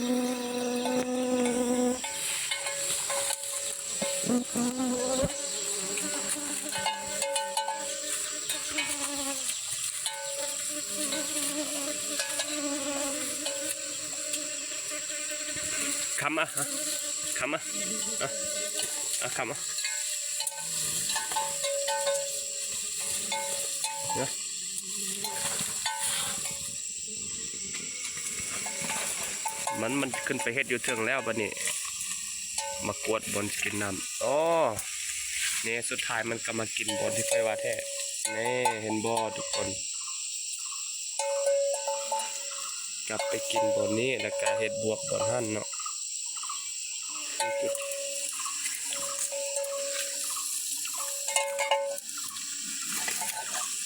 ຄຳມາ ຄຳມາ ອະ ອະ ຄຳມາ ນະ. ມັນ ມັນຂຶ້ນໄປເຮັດຢູ່ເທິງແລ້ວ ບັດນີ້ມາກວດບ່ອນກິນນ້ຳ. ອໍ ນີ້ ສຸດທ້າຍມັນກໍມາກິນບ່ອນທີ່ຂ້ອຍວ່າແທ້. ນີ້ ເຫັນບໍ່ທຸກຄົນ? ກັບໄປກິນບ່ອນນີ້ ແລ້ວກໍເຮັດບວກບ່ອນຫັ້ນເນາະ.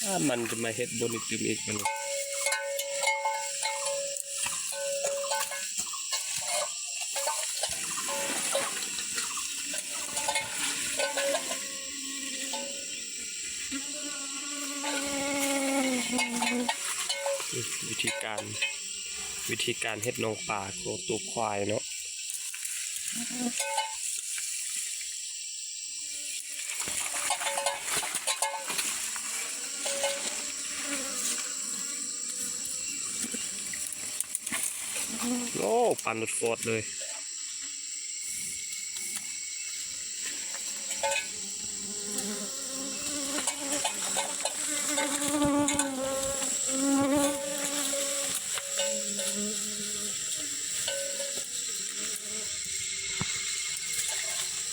ອ້າ ມັນຈະມາເຮັດບ່ອນນີ້ຕື່ມອີກບັດນີ້. ວິທີການ ວິທີການເຮັດໜອງປາຂອງໂຕຄວາຍເນາະ. ໂອ້ ປັ່ນຟອດເລີຍ.